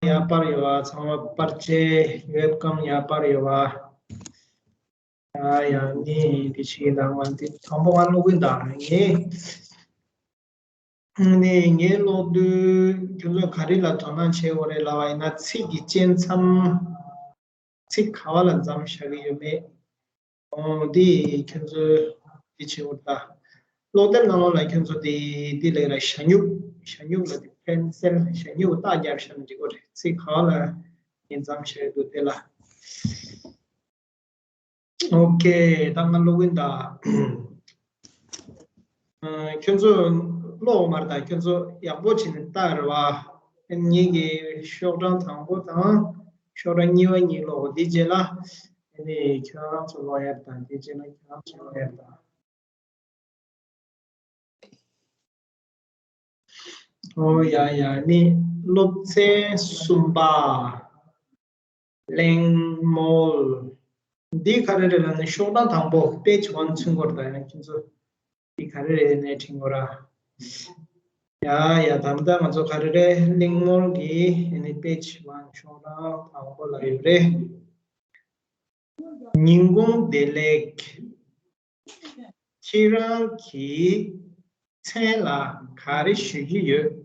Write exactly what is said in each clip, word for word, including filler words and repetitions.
ཡར་སྤར་ཡོད་པ། ཚང་མ་པར་ཆས་ཝེབ་ཀམ་ཡར་སྤར་ཡོད་པ། ཡ་ཡ་ནི་འདི་ཞིག་དང་ང་འདི་དང་པོ་ང་ཀློག་གིན་དང་ངས། ནི་ངས་ཀློག་དུས་ཁྱོད་ཚོས་ག་རེ་ལ་དོ་སྣང་བྱེད་དགོས་རེད་ལབ་པ་ཡིན་ན། ཚིག་གི་བཅད་མཚམས་ཚིག་ག་བ་ལ་མཚམས་བཞག་གི་ཡོད་མེད། འོ་འདི་ཁྱོད་ཚོས་འདི་བྱེད་དགོས་ད། ཀློག་དེབ་ནང་ལོགས་ལ་ཁྱོད་ཚོ་འདི་འདི་ལས་ར་ཞ་སྨྱུག་ཞ་སྨྱུག་ལ་འདི་པེན་སིལ་ཞ་སྨྱུག་རྟགས་རྒྱབ་བཞག་ན་འགྲིག་གི་རེད། ཚིག་ག་བ་ལ་ངས་མཚམས་བཞག་གི་འདུག་དེ་ལ། ཨོ་ཁེ། ད་ང་ཀློག་གིན་ད། ཨ་ཁྱོད་ཚོ་ཀློག་མར་དང་ཁྱོད་ཚོ་ཡག་པོ་བྱས་ནས་ལྟ་རེད་བ། ཨ་ངེད་ཀྱི་ཤོག་གྲངས་དང་པོ་དང་ཤོག་གྲངས་གཉིས་པ་གཉིས་ཀློག་དེའི་རྗེས་ལ། ཨ་ནི་ཁྱོད་རང་ཚོ་ཀློག་ཡག་དང་དེའི་རྗེས་ལ་ཁྱོད་རང་ཚོ་ཀློག་ཡག་དང་། ཨོ་ཡ་ཡ། ནི་སློབ་ཚན་གསུམ་པ། གླེང་མོལ། འདི་ག་རེ་རེད་ལབ་ན་ཤོག་གྲངས་དང་པོ་པེ་ཇི་ཝན་མཚོན་སྐོར་དང་ཡང་ཁྱེད་ཚོ་འདི་ག་རེ་རེད་ནས་དྲན་དགོས་ར། ཡ་ཡ། ད་ལྟ་ང་ཚོ་ག་རེ་རེད། གླེང་མོལ་གྱི་ཨ་ནི་པེ་ཇི་ཝན་ཤོག་གྲངས་དང་པོ་ལ་ཡོད་རེད། ཉིན་གུང་བདེ་ལེགས། ཁྱེད་རང་གི་མཚན་ལ་ག་རེ་ཞུ་གི་ཡོད།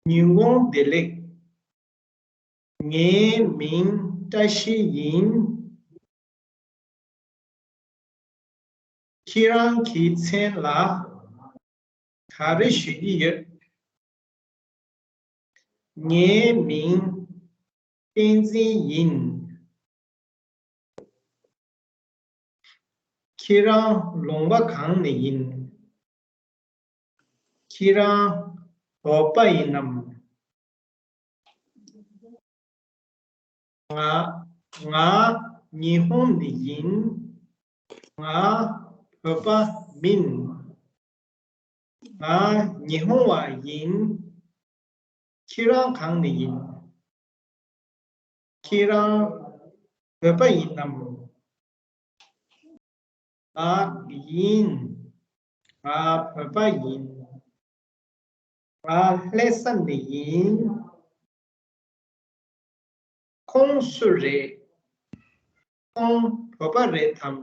ཉིན་གུང་བདེ་ལེགས། ངའི་མིང་བཀྲ་ཤིས་ཡིན། ཁྱེད་རང་གི་མཚན་ལ་ག་རེ་ཞུ་གི་ཡོད། ངའི་མིང་བསྟན་འཛིན་ཡིན། ཁྱེད་རང་ལུང་པ་གང་ནས་ཡིན། ཁྱེད་རང་བོད་པ་ཡིན་ནམ། ང་ང་ཉི་ཧོང་ནས་ཡིན། ང་བོད་པ་མིན། ང་ཉི་ཧོང་བ་ཡིན། ཁྱེད་རང་གང་ནས་ཡིན། ཁྱེད་རང་བོད་པ་ཡིན་ནམ། ང་ཡིན། ང་བོད་པ་ཡིན། ང་ལྷ་ས་ནས་ཡིན། ཁོང་སུ་རེད། ཁོང་བོད་པ་རེད་དམ།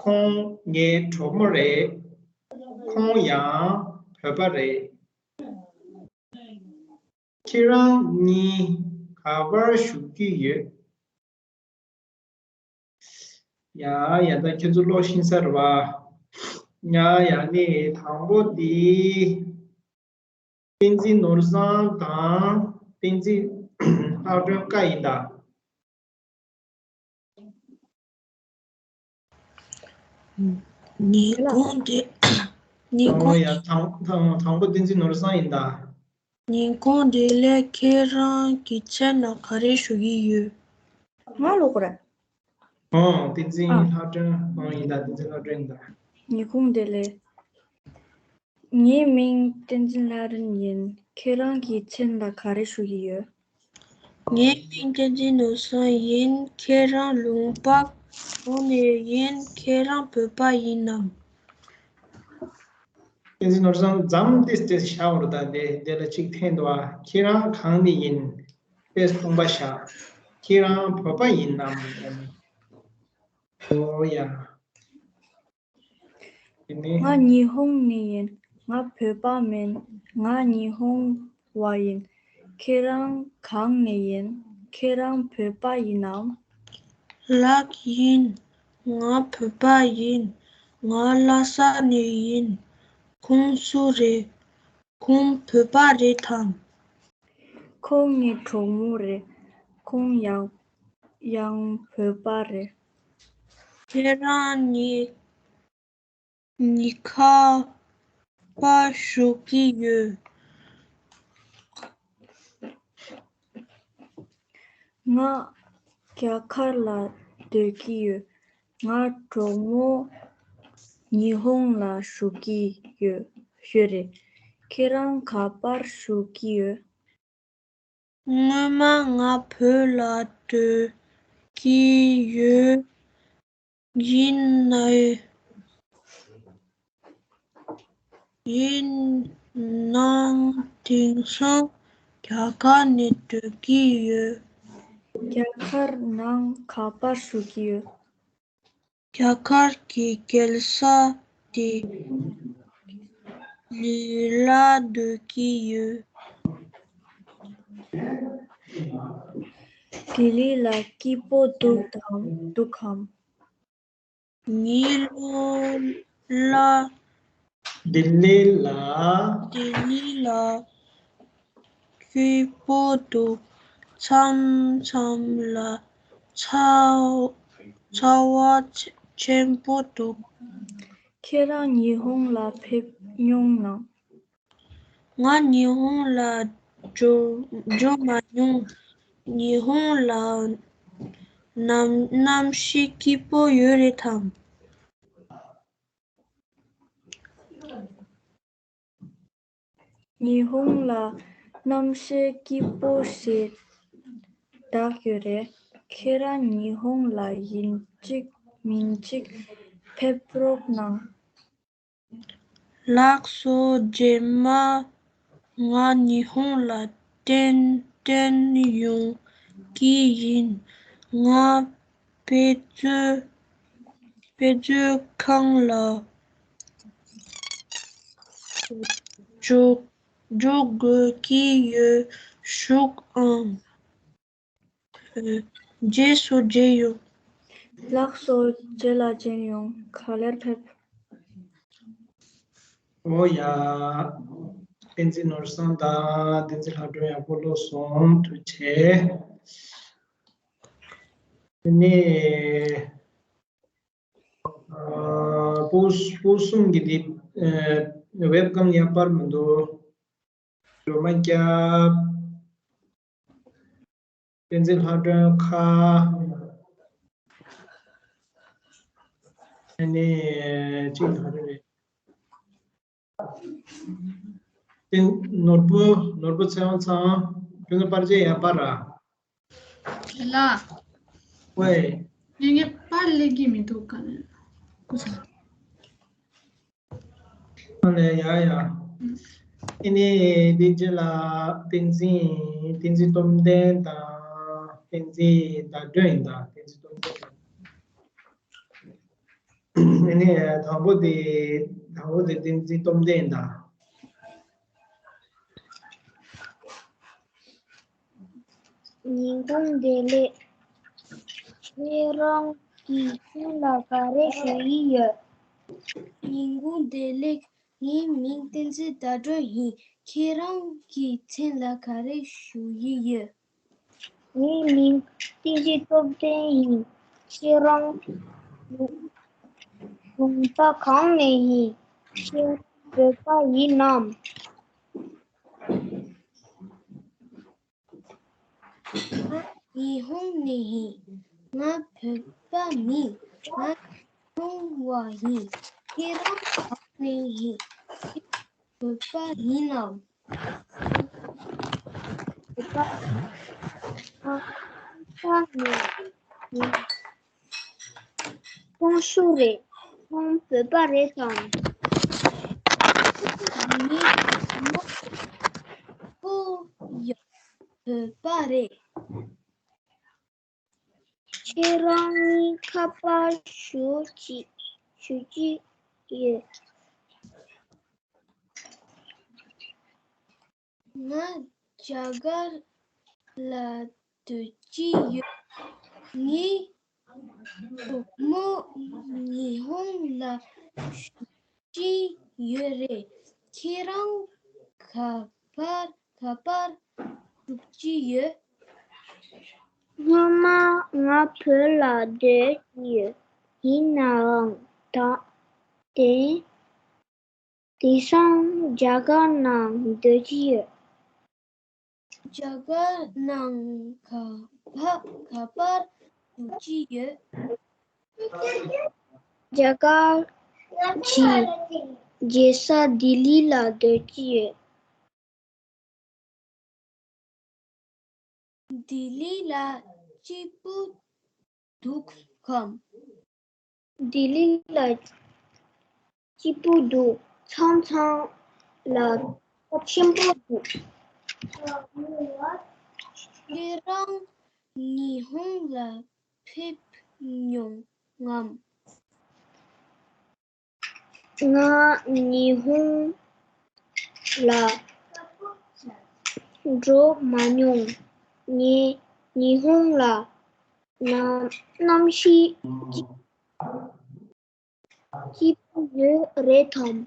ཁོང་ངའི་གྲོགས་མོ་རེད། ཁོང་ཡང་བོད་པ་རེད། ཁྱེད་རང་གཉིས་ག་པར་བཞུགས་ཀྱི་ཡོད། ཡ་ཡ། ད་ཁྱེད་ཚོ་ཀློག་ཤེས་ས་རེད་བ། ཡ་ཡ། ནི་དང་པོ་འདི་བསྟན་འཛིན་ནོར་བཟང་དང་བསྟན་འཛིན་ལྷག་སྒྲོན་ཀ་ཡིན་ད། ཉིན་གུང་བདེ། ཉིན་ཨོ་གུང་ཡ། དང་དང་དང་པོ་བསྟན་འཛིན་ནོར་བཟང་ཡིན་ད། ཉིན་གུང་བདེ་ལེགས། ཁྱེད་རང་གི་མཚན་ལ་ག་རེ་ཞུ་གི་ཡོད། ང་ལོག་ར། ཨོ་བསྟན་འཛིན་ཨ། ལྷག་སྒྲོན། ཨོ་ཡིན་ད། བསྟན་འཛིན་ལྷག་སྒྲོན་ཡིན་ད། ཉིན་གུང་བདེ་ལེགས། ངའི་མིང་བསྟན་འཛིན་ལྷ་རིན་ཡིན། ཁྱེད་རང་གི་མཚན་ལ་ག་རེ་ཞུ་གི་ཡོད། ངའི་མིང་བསྟན་འཛིན་ནོར་བཟང་ཡིན། ཁྱེད་རང་ལུང་པ་གང་ནས་ཡིན། ཁྱེད་རང་བོད་པ་ཡིན་ནམ། བསྟན་འཛིན་ནོར་བཟང་མཚམས་ཏེ་ཏེ་བཞག་འོར་ད་དེ་དེ་ལ་གཅིག་འཐེན་འདུག་ཨ། ཁྱེད་རང་གང་ནས་ཡིན། དཔེ་སྟོང་པ་བཞག་ཁྱེད་རང་བོད་པ་ཡིན་ནམ། ཨོ་ཡ། དེ་ནས། ང་ཉི་ཧོང་ནས་ཡིན། ང་བོད་པ་མིན། ང་ཉི་ཧོང་བ་ཡིན། ཁྱེད་རང་གང་ནས་ཡིན། ཁྱེད་རང་བོད་པ་ཡིན་ནམ། ལགས་ཡིན། ང་བོད་པ་ཡིན། ང་ལྷ་ས་ནས་ཡིན། ཁོང་སུ་རེད། ཁོང་བོད་པ་རེད་དམ། ཁོང་ངའི་གྲོགས་མོ་རེད། ཁོང་ཡང་ཡང་བོད་པ་རེད། ཁྱེད་རང་གཉིས་གཉིས་ག་པར་བཞུགས་ཀྱི་ཡོད། ང་རྒྱ་གར་ལ་སྡོད་ཀྱི་ཡོད། ང་གྲོགས་མོ་ཉི་ཧོང་ལ་བཞུགས་ཀྱི་ཡོད་ཡོད་རེད། ཁྱེད་རང་ག་པར་བཞུགས་ཀྱི་ཡོད། སྔོན་མ་ང་བོད་ལ་སྡོད་ཀྱི་ཡོད། ཡིན་ནའི་ཡིན་ ནང་དེང་སང་རྒྱ་གར་ནས་སྡོད་ཀྱི་ཡོད། རྒྱ་གར་ནང་ག་པར་བཞུགས་ཀྱི་ཡོད། རྒྱ་གར་གྱི་རྒྱལ་ས་ལྡི་ལི་ལ་སྡོད་ཀྱི་ཡོད། ལྡི་ལི་ལ་སྐྱིད་པོ་འདུག་དམ་འདུག་གམ། ལྡི་ལི་ལ། ལྡི་ལི་ལ། ལྡི་ལི་ལ་སྐྱིད་པོ་འདུག་མཚམས་མཚམས་ལ་ཚ་ཚ་བ་ཆེན་པོ་འདུག་ཁྱེད་རང་ཉི་ཧོང་ལ་ཕེབས་མྱོང་ན། ང་ཉི་ཧོང་ལ་འགྲོ་འགྲོ་མ་མྱོང་། ཉི་ཧོང་ལ་གནམ་གནམ་གཤིས་སྐྱིད་པོ་ཡོད་རེད་དམ། ཉི་ཧོང་ལ་གནམ་གཤིས་སྐྱིད་པོ་ཞིག་དག་ཡོད་རེད། ཁྱེད་རང་ཉི་ཧོང་ལ་ཡིན་གཅིག་མིན་གཅིག་ཕེབས་རོགས་གནང་། ལགས་སོ། རྗེས་མ་ང་ཉི་ཧོང་ལ་ཏན་ཏན་ཡོང་གི་ཡིན། ང་དཔེ་མཛོད་དཔེ་མཛོད་ཁང་ལ་འགྲོ་འགྲོ་དགོས་ཀྱི་ཡོད། བཞུགས་ཨང་། རྗེས་སུ་མཇལ་ཡོང་། ལགས་སོ། རྗེས་ལ་མཇལ་ཡོང་། ག་ལེར་ཕེབས། ཨོ་ཡ། བསྟན་འཛིན་ནོར་བཟང་དང་བསྟན་འཛིན་ལྷ་སྒྲོན་ཡག་པོ་ཀློག་སོང་། ཐུགས་རྗེ་ཆེ། དེ་ནས་ཨ་སྤུ་སྤུ་གསུམ་གྱི་འདི་ཨ་ཝེབ་ཀམ་ཡག་པར་མི་འདུག་སྒྲོལ་མ་སྐྱབས། བསྟན་འཛིན་ལྷ་སྒྲོན་ཁ། ཨ་ནི་གཅིག་ག་རེ་རེད། བསྟན་ནོར་བུ་ནོར་བུ་ཚེ་དབང་ཚང་། ཁྱོད་ཚོ་པར་ཆས་ཡག་པ་ར། ལ། ཝེ། ངས་ངས་པར་ལེན་གྱི་མི་འདུག་ག་ནས། སྐུ་ཚ། ཨ་ལས་ཡ་ཡ། ཨ་ནི་འདི་རྗེས་ལ་བསྟན་འཛིན་བསྟན་འཛིན་སྟོབས་ལྡན་དང་བསྟན་འཛིན་ཟླ་སྒྲོན་ཡིན་ད། བསྟན་འཛིན་སྟོབས་ལྡན་དང་། ཨ་ནི་དང་པོ་དེ་དང་པོ་དེ་བསྟན་འཛིན་སྟོབས་ལྡན་ཡིན་ད། ཉིན་གུང་བདེ་ལེགས། ཁྱེད་རང་གི་མཚན་ལ་ག་རེ་ཞུ་ཡི་ཡོད། ཉིན་གུང་བདེ་ལེགས། ངའི་མིང་བསྟན་འཛིན་ཟླ་སྒྲོན་ཡིན། ཁྱེད་རང་གི་མཚན་ལ་ག་རེ་ཞུ་ཡི་ཡོད། ངའི་མིང་བསྟན་འཛིན་སྟོབས་ལྡན་ཡིན། ཁྱེད་རང་ལུང་པ་གང་ནས་ཡིན། ཁྱེད་བོད་པ་ཡིན་ནམ། ང་ཉི་ཧོང་ནས་ཡིན། ང་བོད་པ་མིན། ང་ཉི་ཧོང་བ་ཡིན། ཁྱེད་རང་གང་ནས་ཡིན། ཁྱེད་བོད་པ་ཡིན་ནམ། བོད་པ་ཡིན། ང་ཁམས་ནས་ཡིན། ཁོང་ཤུ་རེད། ཁོང་བོད་པ་རེད་དམ། ངའི་བུ་མོ་ཡང་བོད་པ་རེད། ཁྱེད་རང་གཉིས་ཁ་པར་ཞུ་ཅི་ཞུ་ཅི་ཡོད། ང་རྒྱ་གར་ལ་སྡོད་ཀྱི་ཡོད། ངའི་བུ་མོ་ཉི་ཧོང་ལ་བཞུགས་ཀྱི་ཡོད་རེད། ཁྱེད་རང་ག་པར་ག་པར་བཞུགས་ཀྱི་ཡོད། སྔོན་མ་ང་བོད་ལ་སྡོད་ཀྱི་ཡོད། ཡིན་ནའང་ད་དེ་དེང་སང་རྒྱ་གར་ནང་སྡོད་ཀྱི་ཡོད། རྒྱ་གར་ནང་ག་པར་ག་པར་སྡོད་ཀྱི་ཡོད། རྒྱ་གར་གྱི་རྒྱལ་ས་ལྡི་ལི་ལ་སྡོད་ཀྱི་ཡོད། ལྡི་ལི་ལ་སྐྱིད་པོ་འདུག་གམ། ལྡི་ལི་ལ་སྐྱིད་པོ་འདུག་མཚམས་མཚམས་ལ་ ཆེན་པོ་འདུག་ཁྱེད་རང་ཉི་ཧོང་ལ་ཕེབས་མྱོང་ངམ། ང་ཉི་ཧོང་ལ་འགྲོ་མ་མྱོང་། ངས་ཉི་ཧོང་ལ་གནམ་གནམ་གཤིས་སྐྱིད་སྐྱིད་པོ་ཡོད་རེད་དམ།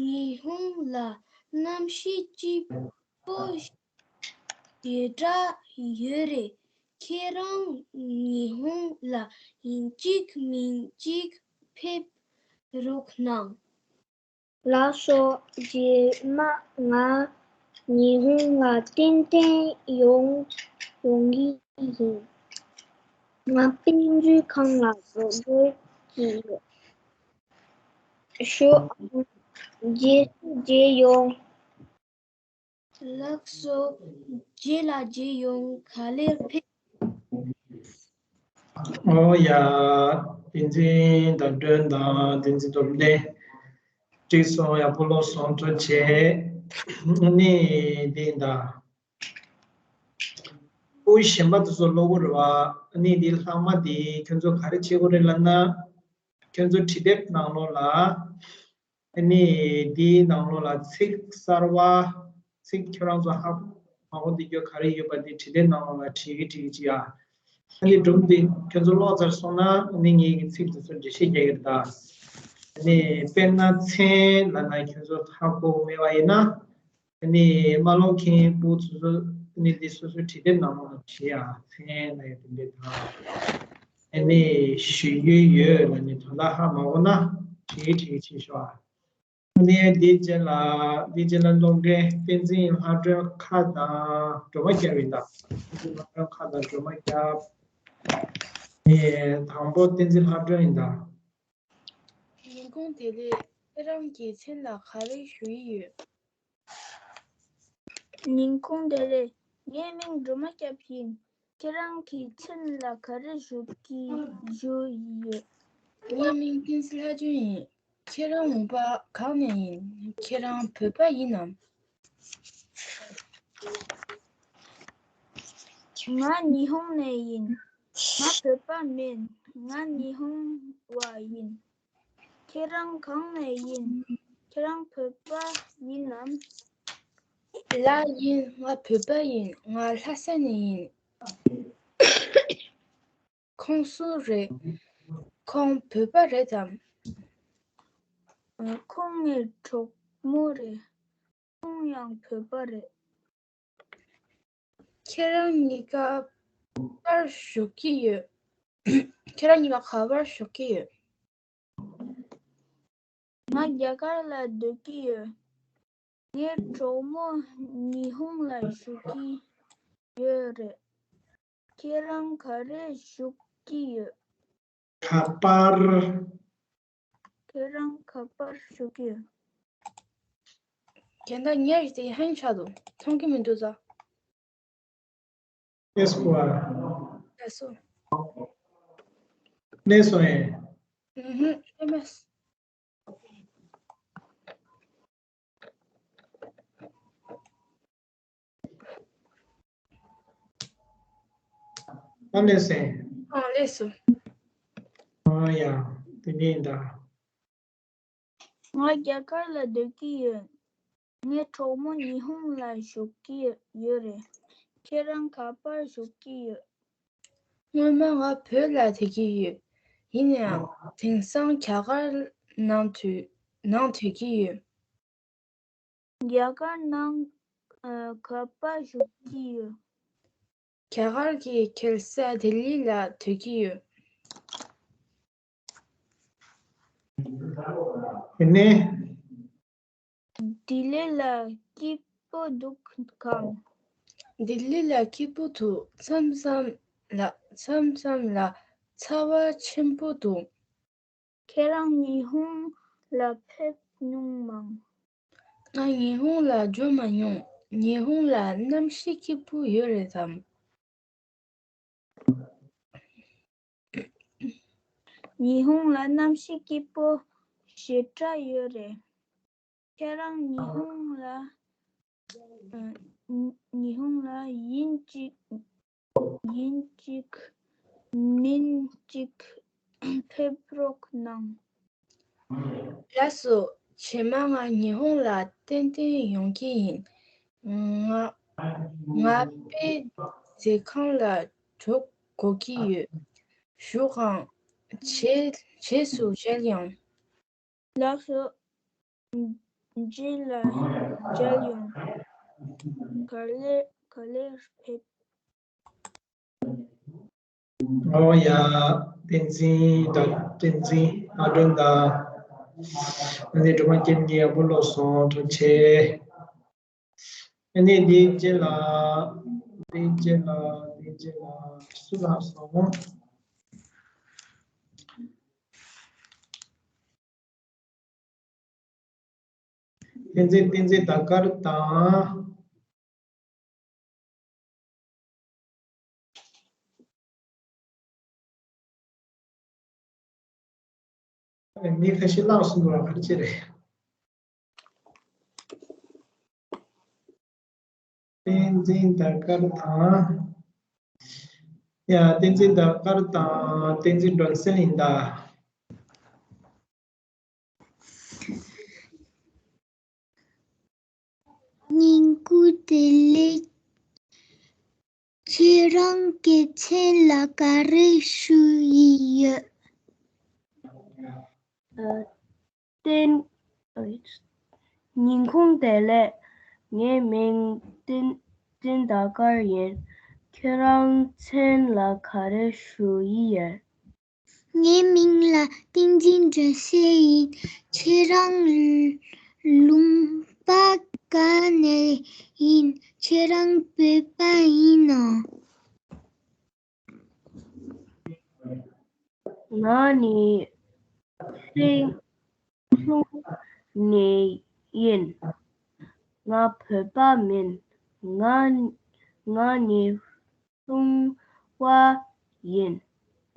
ཉི་ཧོང་ལ་གནམ་གཤིས་སྐྱིད་པོ་ཞེ་དྲག་ཡོད་རེད། ཁྱེད་རང་ཉི་ཧོང་ལ་ཡིན་གཅིག་མིན་གཅིག་ཕེབས་རོགས་གནང་། ལགས་སོ། རྗེས་མ་ང་ཉི་ཧོང་ལ་ཏན་ཏན་ཡོང་ཡོང་གི་ཡིན། ང་དཔེ་མཛོད་ཁང་ལ་འགྲོ་འདོད་ཀྱི་ཡོད། ཞོ། རྗེས་སུ་མཇལ་ཡོང་། ལགས་སོ། རྗེས་ལ་མཇལ་ཡོང་། ག་ལེར་ཕེབས། ཨོ་ཡ། བསྟན་འཛིན་ཟླ་སྒྲོན་དང་བསྟན་འཛིན་སྟོབས་ལྡན། འགྲིག་སོང་། ཡག་པོ་ཀློག་སོང་། ཐུགས་རྗེ་ཆེ། ནི་འདི་ད། ཨོ་གཞན་པ་དེ་ཚོ་ཀློག་གི་རེད་བ། ནི་འདི་ལྷག་མ་འདི་ཁྱོད་ཚོ་ག་རེ་བྱེད་དགོས་རེད་ལབ་ན། ཁྱོད་ཚོ་བྲིས་དེབ་ནང་ལོགས་ལ། ཨ་ནི་འདིའི་ནང་ལོགས་ལ་ཚིག་གསར་བ། ཚིག་ཁྱོད་རང་ཚོ་ཧ་གོ་མ་གོ་འདི་སྐྱོ་ག་རེ་ཡོད་པ་འདི་བྲིས་དེབ་ནང་ལོགས་ལ་བྲིས་ཀྱི་བྲིས་ཀྱི་ཅི་ཡ། ཨ་ནི་སྒྲུང་འདི་ཁྱོད་ཚོ་ཀློག་ཚར་སོང་ན་ཨ་ནི་ངེད་ཀྱི་ཚིག་དེ་ཚོ་འགྲེལ་བཤད་རྒྱག་གི་རེད་ད། ཨ་ནི་དཔེར་ན་མཚན་ལབ་ན་ཁྱོད་ཚོ་ཧ་གོ་མེད་པ་ཡིན་ན། ཨ་ནི་མ་ཀློག་མཁན་པོ་ཚོ་ཚོ་ཨ་ནི་འདི་སོ་སོའི་བྲིས་དེབ་ནང་ལོགས་ལ་བྲིས་ཡ། མཚན་ལབ་ཡ་དེ་འདྲས་དང་། ཨ་ནི་ཞུ་རྒྱུ་ཡོད་ལབ་ནས་དོན་དག་ཧ་མ་གོ་ན་དྲི་དྲི་བྱེད་ཤོག་ཨ། ཨ་ནི་འདི་རྗེས་ལ་འདི་རྗེས་ལ་ཀློག་མཁན་བསྟན་འཛིན་ལྷ་སྒྲོན་ཁ་དང་སྒྲོལ་མ་སྐྱབས་ཡིན་ད། བསྟན་འཛིན་ལྷ་སྒྲོན་ཁ་དང་སྒྲོལ་མ་སྐྱབས། ཨ་ནི་དང་པོ་བསྟན་འཛིན་ལྷ་སྒྲོན་ཡིན་ད། ཉིན་གུང་བདེ་ལེགས། ཁྱེད་རང་གི་མཚན་ལ་ག་རེ་ཞུ་ཡི་ཡོད། ཉིན་གུང་བདེ་ལེགས། ངའི་མིང་སྒྲོལ་མ་སྐྱབས་ཡིན། ཁྱེད་རང་གི་མཚན་ལ་ག་རེ་ཞུ་གི་ཞུ་ཡི་ཡོད། ངའི་མིང་བསྟན་འཛིན་ལྷ་སྒྲོན་ཡིན། ཁྱེད་རང་ལུང་པ་གང་ནས་ཡིན། ཁྱེད་རང་བོད་པ་ཡིན་ནམ། ང་ཉི་ཧོང་ནས་ཡིན། ང་བོད་པ་མིན། ང་ཉི་ཧོང་བ་ཡིན། ཁྱེད་རང་གང་ནས་ཡིན། ཁྱེད་རང་བོད་པ་ཡིན་ནམ། ལགས་ཡིན། ང་བོད་པ་ཡིན། ང་ལྷ་ས་ནས་ཡིན། ཁོང་སུ་རེད། ཁོང་བོད་པ་རེད་དམ། ཁོང་ངའི་གྲོགས་མོ་རེད། ཁོང་ཡང་བོད་པ་རེད། ཁྱེད་རང་གཉིས་ཀ་པར་བཞུགས་ཀྱི་ཡོད། ཁྱེད་རང་གཉིས་ཀ་ག་པར་བཞུགས་ཀྱི་ཡོད། ང་རྒྱ་གར་ལ་སྡོད་ཀྱི་ཡོད། ངའི་གྲོགས་མོ་ཉི་ཧོང་ལ་བཞུགས་ཀྱི་ཡོད་རེད། ཁྱེད་རང་ག་རེ་བཞུགས་ཀྱི་ཡོད། ག་པར། ཁྱེད་རང་ག་པར་བཞུགས་ཀྱི་ཡོད། རྒན་ད་ཉེར་དེ་ཧན་ཆགས་འདུག་མཐོང་གི་མི་འདུག་ཟ། ཨེས་ཀོ་ཨར། ལགས་སོ། གནས་སོང་ཨེ། ཨུ་ཧུ། ཨེ་མ། ཨ་ལེ་སེ། ཨ་ལེ་སོ། ཨ་ཡ། དེ་ནས་ད། ང་རྒྱ་གར་ལ་སྡོད་ཀྱི་ཡོད། ངའི་གྲོགས་མོ་ཉི་ཧོང་ལ་བཞུགས་ཀྱི་ཡོད་རེད། ཁྱེད་རང་ག་པར་བཞུགས་ཀྱི་ཡོད། སྔོན་མ་ང་བོད་ལ་བསྡད་ཀྱི་ཡོད། ཡིན་ནའང་དེང་སང་རྒྱ་གར་ནང་སྡོད་ནང་སྡོད་ཀྱི་ཡོད། རྒྱ་གར་ནང་ཨ་ག་པར་བཞུགས་ཀྱི་ཡོད། རྒྱ་གར་གྱི་རྒྱལ་ས་ལྡི་ལི་ལ་སྡོད་ཀྱི་ཡོད། དེ་ནས། ལྡི་ལི་ལ་སྐྱིད་པོ་འདུག་གམ། ལྡི་ལི་ལ་སྐྱིད་པོ་འདུག་མཚམས་མཚམས་ལ་མཚམས་མཚམས་ལ་ཚ་བ་ཆེན་པོ་འདུག་ཁྱེད་རང་ཉི་ཧོང་ལ་ཕེབས་མྱོང་མང་། ང་ཉི་ཧོང་ལ་འགྲོ་མ་མྱོང་། ཉི་ཧོང་ལ་གནམ་གཤིས་སྐྱིད་པོ་ཡོད་རེད་དམ། ཉི་ཧོང་ལ་གནམ་གཤིས་སྐྱིད་པོ་ ཞེ་དྲག་ཡོད་རེད། ཁྱེད་རང་ཉི་ཧོང་ལ་ཨ་ཉི་ཉི་ཧོང་ལ་ཡིན་གཅིག་ཡིན་གཅིག་མིན་གཅིག་ཕེབས་རོགས་གནང་། ལགས་སོ། རྗེས་མ་ང་ཉི་ཧོང་ལ་ཏན་ཏན་ཡོང་གི་ཡིན། ང་ང་དཔེ་མཛོད་ཁང་ལ་འགྲོ་དགོས་ཀྱི་ཡོད། བཞུགས་ཨང་། རྗེས་རྗེས་སུ་མཇལ་ཡོང་། ལགས་སོ། རྗེས་ལ་མཇལ་ཡོང་། ག་ལེར་ག་ལེར་ཕེབས། ཨོ་ཡ། བསྟན་འཛིན་དང་བསྟན་འཛིན་ཨ་སྒྲོན་དང་། ཨ་ནི་སྒྲོལ་མ་རྒྱལ་གཉིས་ཡག་པོ་ཀློག་སོང་། ཐུགས་རྗེ་ཆེ། ཨ་ནི་འདིའི་རྗེས་ལ། འདིའི་རྗེས་ལ། འདིའི་རྗེས་ལ་སུ་ལ་སོང་། བསྟན་འཛིན་བསྟན་འཛིན་ཟླ་དཀར་དང་། མི་ཁ་ཤས་བརླག་སོང་འདུག་ག་རེ་བྱས་རེད། བསྟན་འཛིན་ཟླ་དཀར་དང་། ཡ། བསྟན་འཛིན་ཟླ་དཀར་དང་བསྟན་འཛིན་སྒྲོན་གསལ་ཡིན་ད། སྙན་སྐུལ་བདེ་ལེགས། ཁྱེད་རང་གི་མཚན་ལ་ག་རེ་ཞུ་ཡི་ཡོད། ཨ། བསྟན། ཉིན་གུང་བདེ་ལེགས། ངའི་མིང་བསྟན་བསྟན་ཟླ་དཀར་ཡིན། ཁྱེད་རང་མཚན་ལ་ག་རེ་ཞུ་ཡི་ཡོད། ངའི་མིང་ལ་བསྟན་འཛིན་སྒྲོན་གསལ་ཡིན། ཁྱེད་རང་ལུང་པ་ག་ནས་ཡིན། ཁྱེད་རང་བོད་པ་ཡིན་ནམ། ང་ནི་ལྷུན་ལྷུན་ནས་ཡིན། ང་བོད་པ་མིན། ང་ང་ནི་ལྷུན་པ་ཡིན།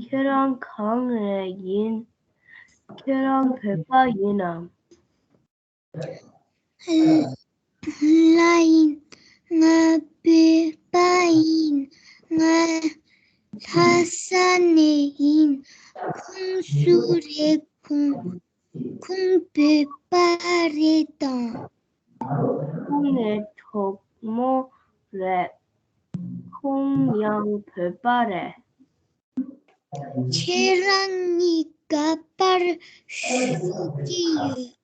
ཁྱེད་རང་གང་ནས་ཡིན། ཁྱེད་རང་བོད་པ་ཡིན་ནམ། ལགས་ཡིན། ང་བོད་པ་ཡིན། ང་ལྷ་ས་ནས་ཡིན། ཁོང་སུ་རེད། ཁོང་ཁོང་བོད་པ་རེད་དམ། ཁོང་ངའི་གྲོགས་མོ་རེད། ཁོང་ཡང་བོད་པ་རེད། ཁྱེད་རང་གཉིས་ག་པར་བཞུགས་ཀྱི་ཡོད།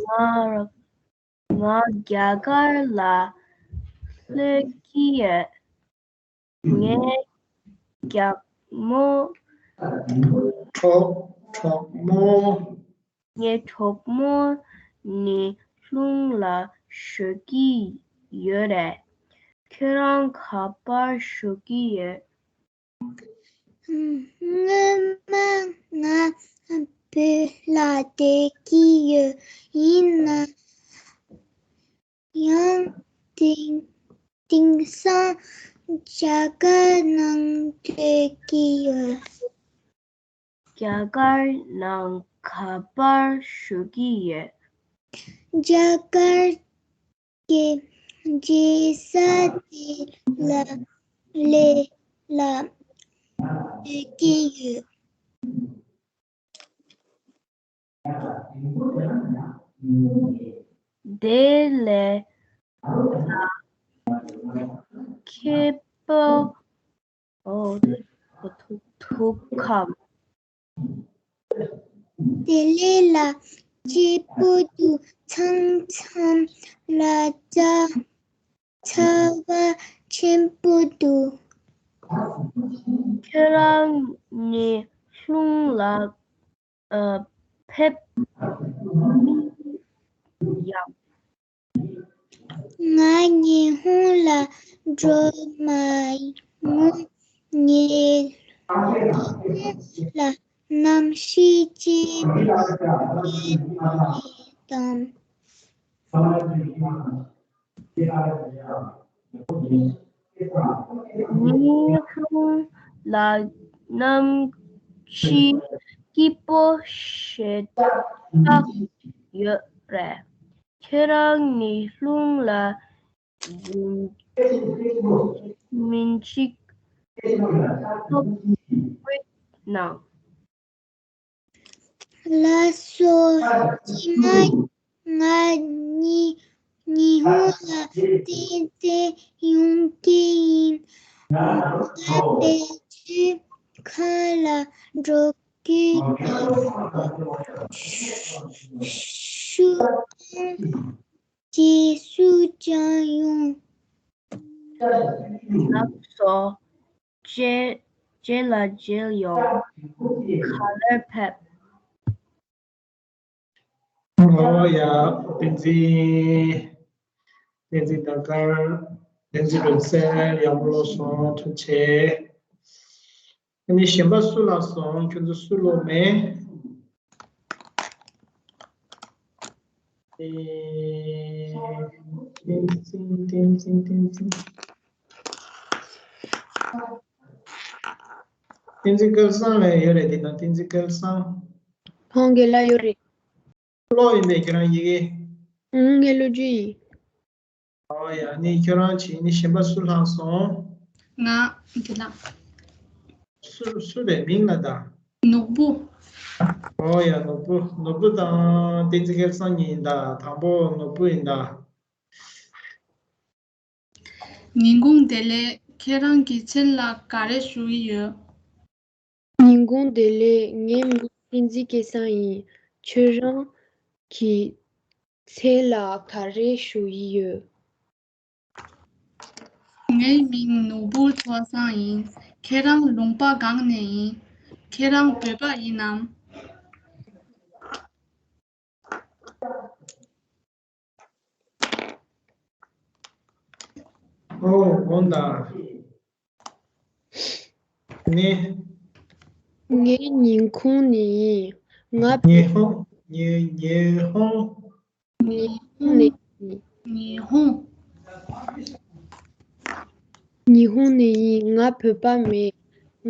ང་ང་རྒྱ་གར་ལ་སླེབས་ཀྱི་ཡོད། ངའི་རྒྱགས་མོ། གྲོགས་གྲོགས་མོ། ངའི་གྲོགས་མོ་ནི་ལྷུན་ལ་བཞུགས་ཀྱི་ཡོད་རེད། ཁྱེད་རང་ག་པར་བཞུགས་ཀྱི་ཡོད། སྔོན་མ་ང་བོད་ལ་བསྡད་ཀྱི་ཡོད། ཡིན་ན་ཡང་དེང་དེང་སང་རྒྱ་གར་ནང་སྡོད་ཀྱི་ཡོད། རྒྱ་གར་ནང་ག་པར་བཞུགས་ཀྱི་ཡོད། རྒྱ་གར་གྱི་རྒྱལ་ས་དེ་ལ་ལེ་ལ་སྡོད་ཀྱི་ཡོད། དེ་ལས་ལ་མཁས་པ། ཨོ། ཐུགས་ཐུགས་ཁམས། དེ་ལས་ལ་སྐྱིད་པོ་འདུག་ཚང་ཚང་ལ་ཚ་ཚ་བ་ཆེན་པོ་འདུག་ཁྱེད་རང་ནི་ལྷུན་ལ་ཨ་ཕེབས་མིན་ཡང་། ང་ཉི་ཧོང་ལ་འགྲོ་མ་མྱོང་། ངའི་ལ་གནམ་གཤིས་སྐྱིད་པོ་དང་། ཉི་ཧོང་ལ་གནམ་གཤིས་ སྐྱིད་པོ་ཞེ་དྲག་ཡོད་རེད། ཁྱེད་རང་ནི་རླུང་ལ་མིན་ཅིག་ཐོབ་དགོས་ན། ལགས་སོ། ང་ང་ཉི་ཉི་ཧོང་ལ་ཏན་ཏན་ཡོང་གི་ཡིན། ང་བེད་སྤྱོད་ཁང་ལ་འགྲོ་གི་ཡིན། ཤུགས་དང་རྗེས་སུ་ཅང་ཡོང་། ལགས་སོ། རྗེས་རྗེས་ལ་མཇལ་ཡོང་། ག་ལེར་ཕེབས། ཨོ་ཡ། བསྟན་འཛིན། བསྟན་འཛིན་ཟླ་དཀར། བསྟན་འཛིན་རིང་བསྲེལ། ཡག་པོ་ཀློག་སོང་། ཐུགས་རྗེ་ཆེ། ཨ་ནི་གཞན་པ་སུ་ལ་སོང་། ཁྱོད་ཚོ་སུ་ཀློག་མེད། ཨེ། བསྟན་འཛིན། བསྟན་འཛིན། བསྟན་འཛིན། བསྟན་འཛིན་སྐལ་བཟང་ལ་ཡོད་རེད། དེ་ན་བསྟན་འཛིན་སྐལ་བཟང་། ཁོང་གི་ལ་ཡོད་རེད། ཀློག་ཡིན་པས་ཁྱེད་རང་ཡི་གེ། ཨང་། ངས་ཀློག་རྒྱུ་ཡིན། ཨོ་ཡ། ནི་ཁྱོད་རང་བྱས་ནི་གཞན་པ་སུ་ལྷག་སོང་། ང་འདི་ལ། སུ་སུ་རེད། མིང་ལ་ད། ནོར་བུ། ཨོ་ཡ། ནོར་བུ། ནོར་བུ་དང་བསྟན་འཛིན་སྐལ་བཟང་གཉིས་ཡིན་ད། དང་པོ་ནོར་བུ་ཡིན་ད། ཉིན་གུང་བདེ་ལེགས། ཁྱེད་རང་གི་མཚན་ལ་ག་རེ་ཞུ་ཡི་ཡོད། ཉིན་གུང་བདེ་ལེགས། ངའི་མིང་བསྟན་འཛིན་སྐལ་བཟང་ཡིན། ཁྱོད་རང་གི་མཚན་ལ་ག་རེ་ཞུ་ཡི་ཡོད། ངའི་མིང་ནོར་བུ་ཚོགས་བཟང་ཡིན། ཁྱེད་རང་ལུང་པ་གང་ནས་ཡིན། ཁྱེད་རང་བོད་པ་ཡིན་ནམ། ཨོ། འོང་ད། ནི། ངའི་ཉིན་གུང་ནི་ཡིན། ང་ཉི་ཧོང་། ཉི་ཉི་ཧོང་། ཉི་ཧོང་ནི་ཡིན། ཉི་ཧོང་། ཉི་ཧོང་ནི་ཡིན། ང་བོད་པ་མེད།